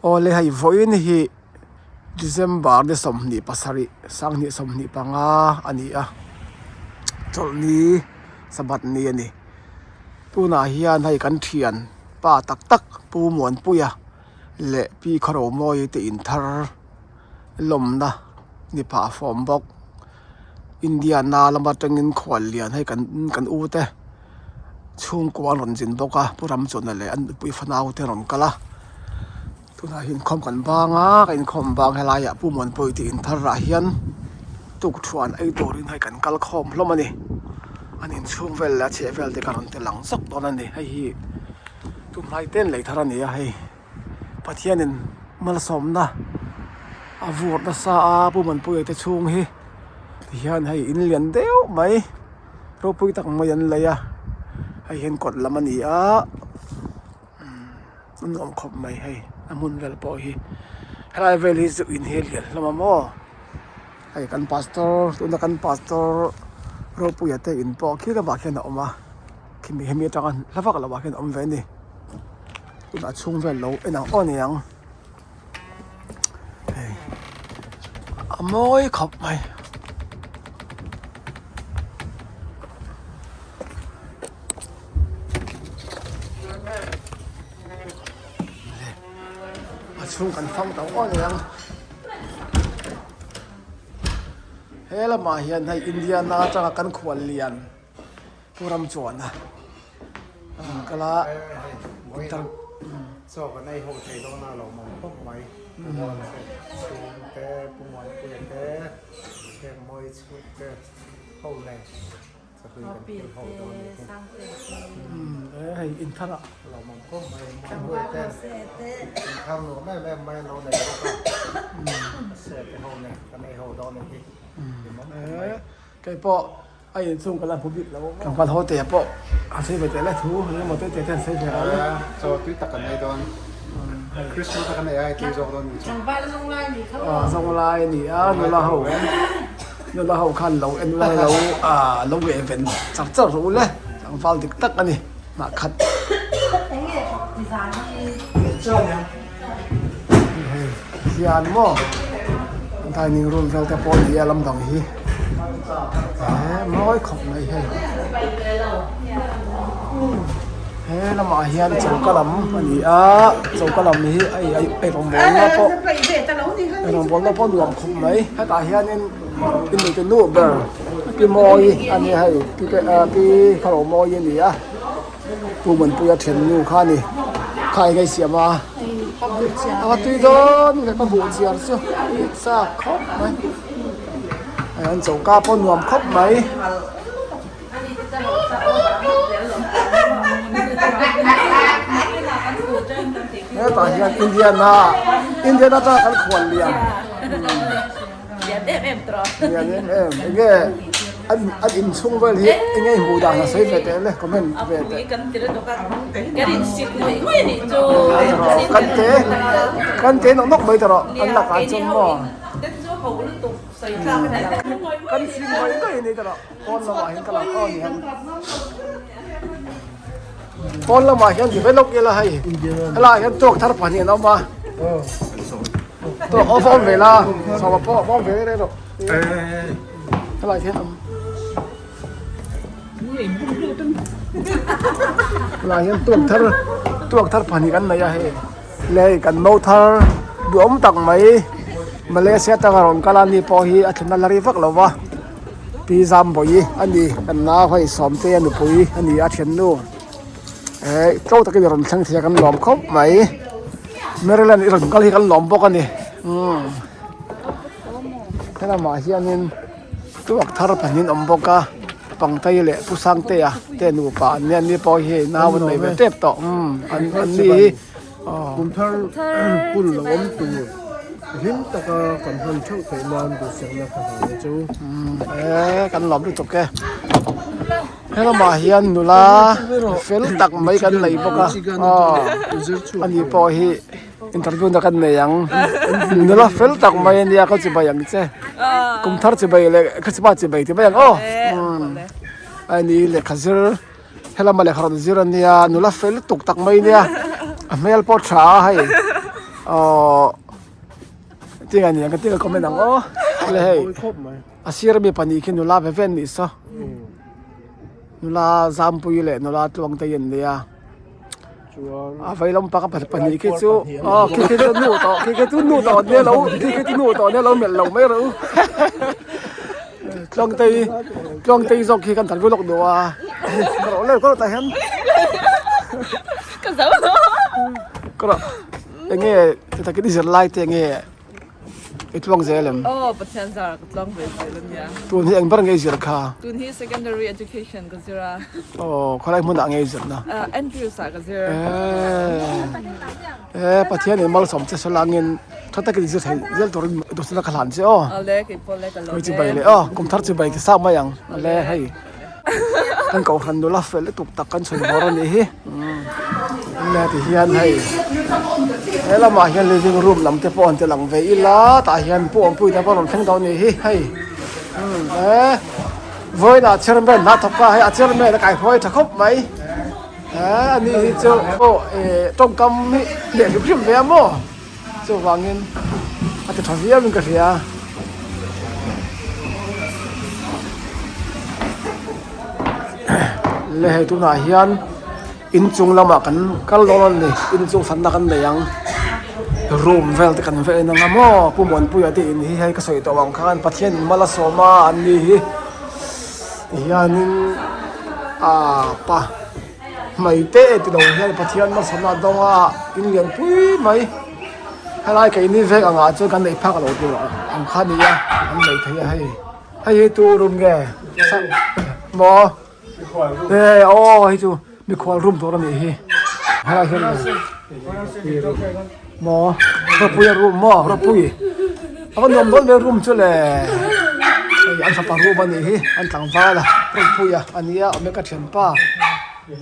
Awle hei vawiin hi December ni 27 2025 a ni a chawlhni Sabbath ni a ni tunah hian hei kan thian pa tak tak Pu Muanpuia leh Pi Khawromawi te inthar lawmna ni phah a fawm bawk Indiana lam atangin khuallian hei kan kan u te chhungkua an rawn zin bawk a Pu Ramchawna leh an nupui fanau te an rawn kal a tunah hian inkhawm kan bang a ka inkhawm bang helaiah Pu Muanpuii tih inthar ah hian tukthuan ei turin hei kan kal khawm hlawm a ni an inchhung vel leh a chheh vel te ka rawn ti lang zawk dawn a ni hei hi tunhnai te an lei thar a ni a hei. Pathianin malsawmna a vur nasa a Pu Manpuia te chhung hi tihian hei in lian deuh mai ropui tak mai an lei a hei hian kawt lam a ni a a nuam khawp mai hei a hmun vel pawh hi helai vel hi chu in hi a lian hlawm a maw hei kan pastor tuna kan pastor ropuia te in pawh khi lamah khian a awm a khimi hemi atanga hla vak loh ah khian a awm ve a ni. Tunah chhung vel lo en ang aw niang hei a mawi khawp mai. A chhung kan fang tawh aw niang he lamah hian hei Indiana atanga kan khual lian. Pu ram chuan a rawn kal a guitar Chaw kan ei ho thei dawn a lo mawm khawp mai Pu Muanse chhung te Pu Muanpuia te Chhengmawi chhung te ho nen chahlui kan kil ho dawn a ni hi. E hei inthar ah. Lo mawm khawp mai Muanpuia te inthar nuam em em mai an lo nei bawk a se te ho nen kan ei ho dawn a ni hi. Lawmawm khawp mai. Keipawh A inchhung ka la hmu bik lo. Tlangval ho te pawh an sawi ve teh le thu eng emaw te te te an sawi ve lo le. Chaw tui tak kan ei dawn. Christmas a kan ei ai tui zawk dawn ni chu. Tlangval zawnglai ni kha aw. Zawnglai a ni a, nula ho nula ho khan lo en ula lo lo ngeh ven char char rawh u le. Tlangval dik tak a ni hnah khat. Enge nizan hi. Hian maw dining room vel te pawh ni a lam dang hi eh mawi khawp mai hei he lamah hian choka lam a ni a choka lam hi a eirawngbawl na pawh eirawngbawl na pawh nuam khawp mai hetah hianin i nute nu ber pi mawi a ni a hei pi pi kharawmawi a ni a. Pu Manpuia thiannu kha a ni. Kha eng a i siam a? A va tui dawn nge ka buh chiar chu i chak khawp mai. Hei an choka pawh nuam khawp mai. Hetah hian Indiana Indiana atanga kan khual lian. Lian em em tawh. Lian em em. Enge an an inchhung vel hi enge i hmuh dan a sawi ve teh le comment ve teh. A pui kan ti lutuk a kan insik ngawih ngawih a nih chu. Kan te kan te nawk nawk mai ta rawh an lakah chuan maw. Kan chu ho lutuk sawi tlak a ni lo. Kan sik ngawih ngawih a ni ta rawh pawn lamah hian ka lang aw ni ang. Pawn lamah hian ti ve lawk ila hei helaiah hian tuak thar pahnih an awm a. Tawh aw fawm ve la sawma pawh fawm ve reng rawh helai hian awm helai hian tuak thar tuak thar pahnih kan nei a hei lei kan no thar duhawm tak mai Malaysia atanga rawn kal a ni pawh hi a thlenna la ri vak lo va Pi Zambawi a ni kan nau hei Sawmtea nupui a ni a thiannu. Eh tlo takin i rawn thleng thei a kan lawm khawp mai Maryland i rawn kal hi kan lawm bawk a ni umm helamah hianin tuak thar pahnih an awm bawk a Pangtei leh Pu Sangtea te nupa an nia an ni pawh hi nau an nei ve tep tawh umm an an ni hi aw kum thar hun lo awm tur hlim taka kan hman theuh theih nan duhsakna ka hlan a chu umm eh kan lawm lutuk e. He lamah hian nula fel tak mai kan nei bawk a aw ani pawh hi interview na kan nei ang nula fel tak mai ania ka chibai ang che kum thar chibai leh christmas chibai ti mai ang aw ani lehkha zir helama lehkha rawn zir ania nula fel tuk tak mai ania a hmel pawh tha a hei. Aww tinge a niang ka tinge comment ang aw le hei a sir ami pahnih khi nula ve ve an nih saw nula zampui leh nula tluang te hi an nia a vei lampang a pahnih khi chu aw khi khi chu nu tawh khi khi chu nu tawh nia lo khi khi chu nu tawh nia lo melh lo mai rawh u tluang te hi tluang te hi zawk khi kan thal lawk duh a ka rawh le ka rawh tah hian Ka zo Ka rawh enge ti takin i zir lai te enge i tluang zel em? Aw Pathian zar ka tluang ve zel ania. Tun hi eng ber nge i zir kha? Tun hi secondary education ka zir a. Aw khawlai hmunah nge i zir na? Andrews ah ka zir. Eee Pathian in malsawm che saw langin tha takin i zir thei zel turin duhsakna ka hlan che aw. Awle kei pawh le ka lawm e. Chibai leh aw kum thar chibai ti sang mai ang. Awle hei. Kan kohhran nula fel lutuk tak kan chhun bawr a nih hi le ti hian hei he lamah hian living room lam te pawh an ti lang ve ila tah hian pu awmpui te pawh rawn thleng dawn a nih hi hei e vawiinah chairman a thawk a hei a chairman a kaihruai tha khawp mai e ani hi chu aw eh tawngkam hi leh hrim hrim ve a maw chuvangin a ti tha viau in ka hria. Le hei tunah hian inchung lamah kan kal dawn a ni inchung sanna kan nei ang room vel te kan va en ang a maw Pu Muanpuia te in hi hei ka sawi tawh ang khan Pathian in mal a sawm a an ni hi tihianin ah pa Hmei te ti lo hian Pathian malsawmna a dawng a, in lian pui mai. Helai keini vek angah chuan kan neih phak lo tur ang kha a ni a, an nei thei a hei. Hei hi tu room nge? Maw? E aw hei chu mikhual room tur a nih hi. Helai hian maw? Ropuia room maw? Ropui. A va nuam dawn ve room chu le. Hei an fapa room a nih hi, an tlangval a, Ropuia a nia Omega thianpa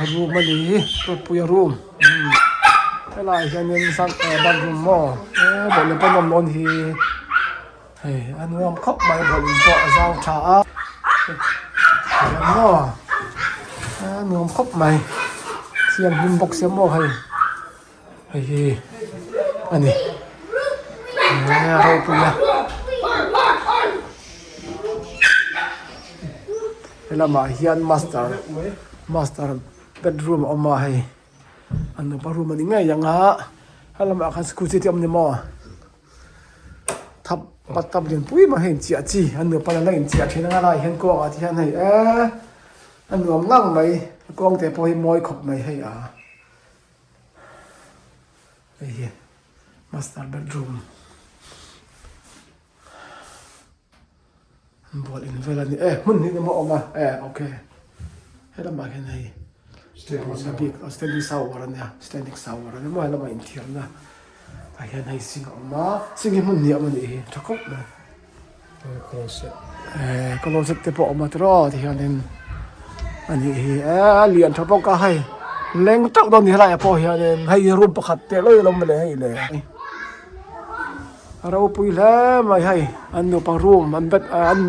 a room a nih hi, Ropuia room. Helaiah hianin bathroom maw he bawlhhlawh pawh a nuam dawn hi. Hei a nuam khawp mai bawlhhlawh pawh a zau tha a, maw a nuam khawp mai thianghlim bawk sia maw hei. Hei hi a ni a ropui a helamah hian master master bedroom a awm a hei an nupa room a ni ngei ang a helamah khan scooty te a awm ni maw thap bathtub lian pui mai hei inchiah chi an nupa nen a inchiah thin ang a lai hian kawngah te hian hei eee a nuam ngang mai a kawng te pawh hi mawi khawp mai hei a. Hei hi master bedroom an bual in vel a ni e hmun hi emaw a awm a e okay helamah hian hei standing bik standing shower a nia standing shower a ni maw helamah inthiarna tah hian hei sink a awm a sink hi hmun hnih a awm a nih hi tha khawp mai eh closet te pawh a awm a tiraw tihianin a nih hi eh a lian tha bawk a hei leng teuh dawn a ni helaiah pawh hianin hei hi room pakhat teh lawih a lo awm leh hei le a ropui hle mai hei an nupa room an bed an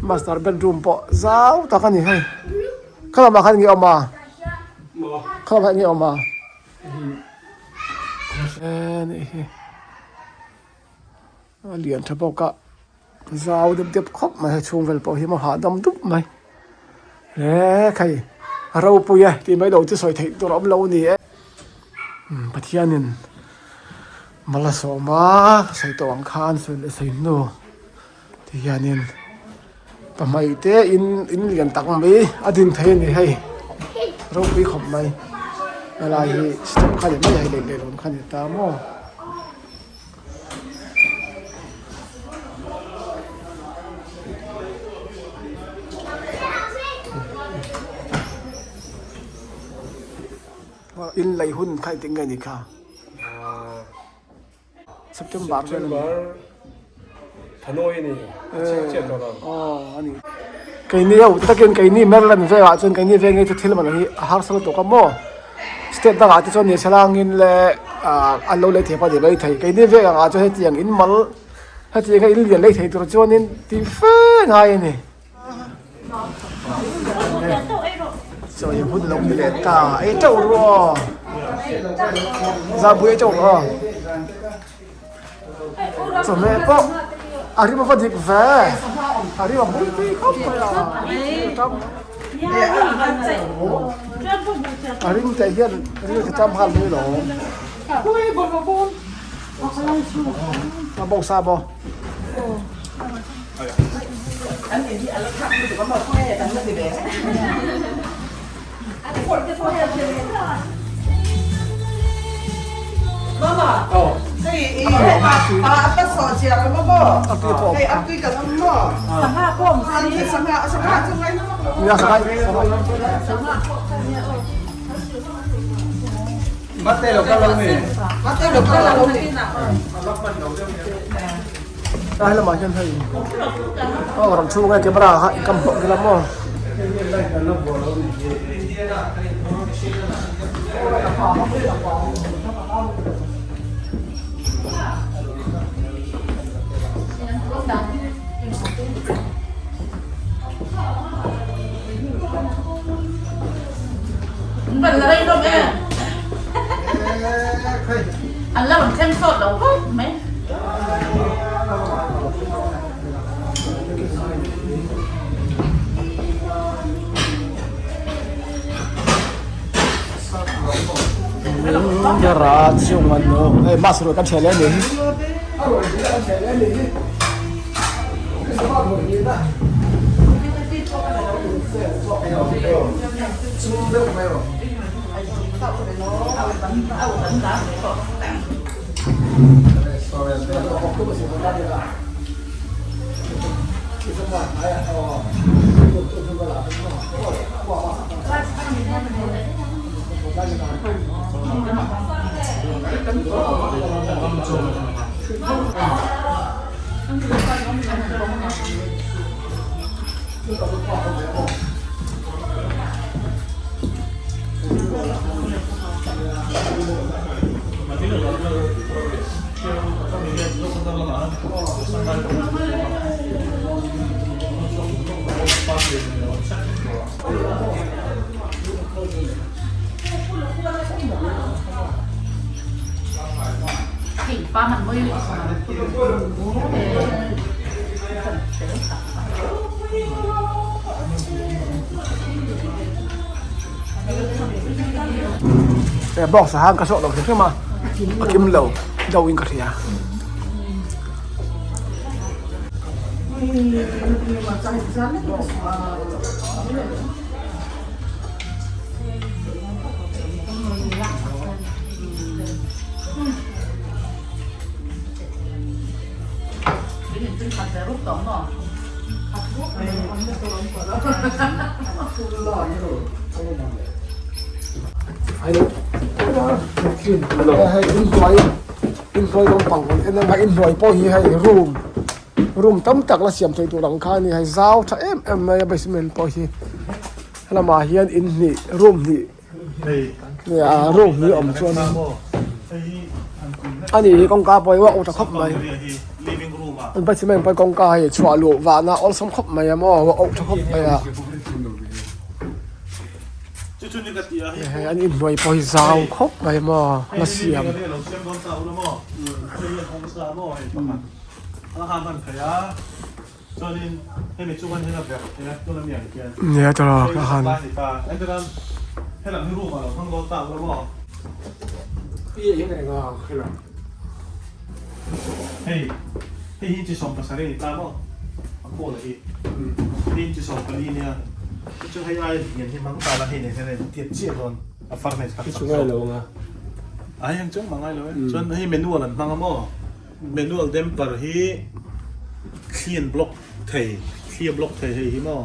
master bedroom pawh zau tak a ni hei khalamah khan enge awm a khalamah enge awm a eh a nih hi. A lian tha bawk a zau deuh deuh khawp mai hei chhung vel pawh hi maw hahdam dup mai he khai a ropui e tih mai lo chu sawi theih tur a awm lo a ni e Pathianin mal a sawm a sawi tawh ang khan sawi leh sawi hnu ti hianin pahmai te in in lian tak mai a din thei a ni hei ropui khawp mai helai hi step kha ni mai a hei leh leh lawn kha ni ta maw. In lei hun kha engtin nge ni kha? September vel a ni. Hanoi a ni. A chhek chiah tawh lo. Aw a ni. Keini ho takin keini Maryland velah chuan keini veng hi chu thil man hi a harsa lutuk a maw? State dangah te chuan ni salangin le ah an lo lei thei pawh a ni mai thei. Keini veng angah chuan hetiang in mal hetiang in lian lei thei tur chuanin tih fe ngai a ni. Chaw hi hun lo ni leh ta ei teuh ru aw. Zahpui ei teuh ru aw. Chawhmeh pawh a rim ava dik ve. A rim a bui tui khawp mai a. A rim te hian rim te tam nghal mai lo. A bawk sa maw? Ai lamah hian hei aw ram chhunga camera kha i kam hlawh ila maw. Hei bus ruih kan ṭhiah leh a ni hi He box ah khan ka sawh lo hrim hrim a a kim lo deuh in ka hria. Hei inhnuai inhnuai lampang en anga inhnuai pawh hi hei room room tam tak la siam theih tur ang kha a ni hei zau tha em em mai a basement pawh hi helamah hian in hnih room hnih room hnih awm chuan a ni hi kawngka pawh hi a awk tha khawp mai basement pawh kawngka hei chhuah luh vahna awlsam khawp mai a maw a awk tha khawp mai a. Hei an inhnuai pawh hi zau khawp mai maw la siam. Nia tawrh ka han. Manual damper hi thli an block thei thli a block thei hei hi maw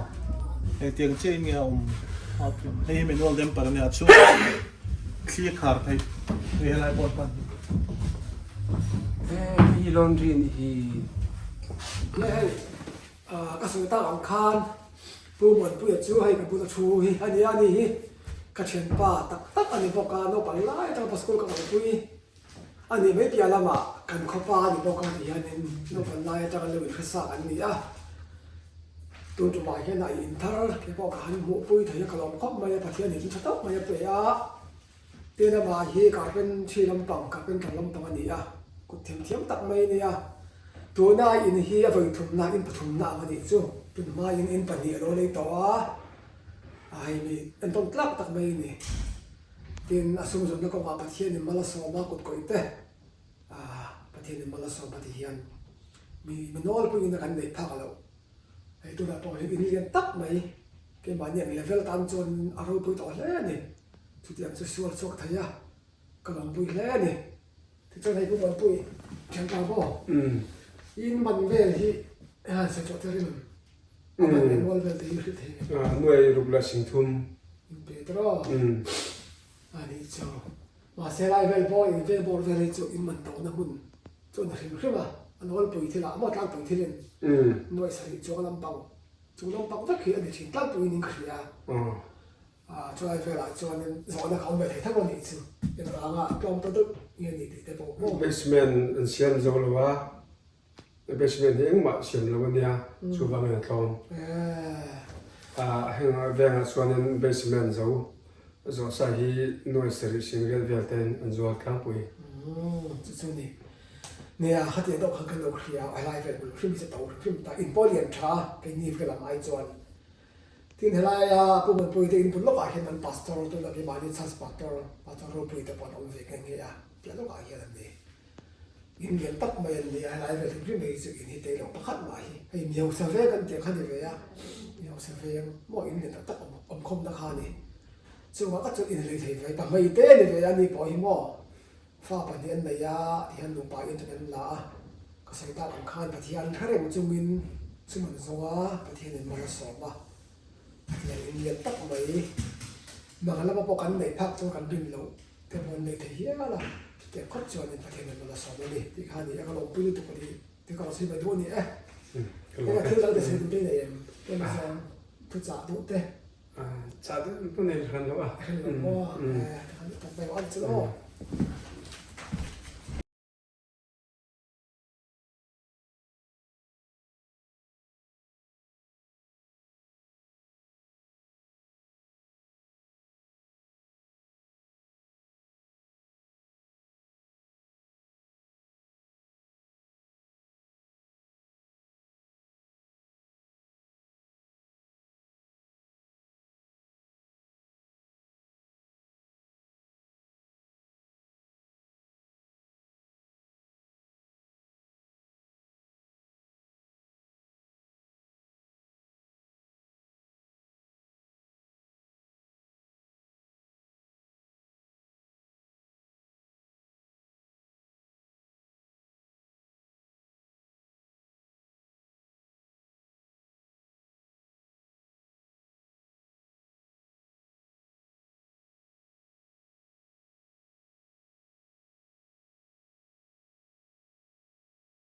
engtiang chiah in nge a awm hei hi manual damper a nia a chhungah thli a khar theih hei helai pawh an hman hi laundry a nih hi. Hei ka sawi tak ang khan Pu Muanpuia chu hei ka bula thu hi a nia a ni hi ka thianpa tak tak a ni bawk a naupang lai atanga pa school ka kalpui A nih mai piah lamah kan khawpa a ni bawk a ti hianin naupang lai atanga lo inhresak an ni a. Tun tumah hian a inthar te pawh ka han hmuhpui thei a, ka lawm khawp mai a, Pathian in tha tawk mai a pe a. Tin amah hi carpentry lampang, carpenter lampang a ni a, kut thiam thiam tak mai a ni a. Tuna in hi a vawi thumna in pathumna ang a nih chu. Tun hmain in pahnih a lo lei tawh a, a hei mi entawn tlak tak mai a ni. Tin, a sum zawnna kawngah Pathianin mal a sawm a, kut kawih te Pathianin mal a sawm a ti hian mi mi nawlpuiin a kan neih phak loh. Hei tunah pawh hian in lian tak mai keimahni ang level tan chuan a ropui tawh hle a ni. Chutiang chu sual chhuak thei a, ka lawmpui hle a ni. Tichuan hei Pu Muanpui thianpa maw in man vel hi han sawi chhuah tir in a man leh mual vel te hi hrilh thei em? Nuai ruk leh singthum. In pe tawh a nih chu. Mahse lai vel pawh in vel bawr vel hi chu in man tohna hmun chu a ni hrim hrim a, a nawlpui thil ah maw tlangpui thil in nuai sarih chuang lampang chung lampang vek hi a ni thin tlangpui in in ka hria. Chulai velah chuanin zawhna kha awm ve thei tho a nih chu. Engvanga tlawm ta deuh nge ni tih te pawh maw? Basement an siam zo lo a, basement hi engmah siam lo a nia, chuvangin a tlawm. Heng vengah chuanin basement zo zawhsa hi nuai sarih singriat vel tein an zual tlangpui. Chu chu ni. Nia, khatiang deuh khan kan lo hria a, helai vel bul hrim hi chu to hrim hrim ta. In pawh lian tha, keini vel ang ai chuan. Tin helaia Pu Muanpuii te in bul lawkah hian an pastor tuna keimahni church pastor, pastor ropui te pawh an awm ve nghe nghe a, piah lawkah hian an ni. In lian tak mai an ni a, helai vel hrim hrim hi chu in hi tei lo pakhat mah hi. Hei mi hausa veng an tih ang kha ni ve a, mi hausa veng maw in lian tak tak awm awmkhawmna kha a ni. Chungah ka chuan in lei thei ve, pahmei te a ni ve a ni pawh hi maw fa pahnih an nei a tihian nupa in chuan an la a, ka sawi tak ang khan Pathian hre reng chungin sum an zawng a, Pathianin mal a sawm a, Pathian in lian tak mai mang lama pawh kan neih phak chuan kan rin loh te pawh an nei thei hial a, chutiang khawp chuanin Pathianin mal a sawm a ni tih kha a ni a, ka lawmpui lutuk a ni tih ka rawn sawi mai duh a ni e. Eng a thil dang te sawi duh te i nei em? Eng zawng thuchah duh te? Chah deuh pawh nei hran lo a. Hran lo maw? Tikhan i tawp mai ang chu aw.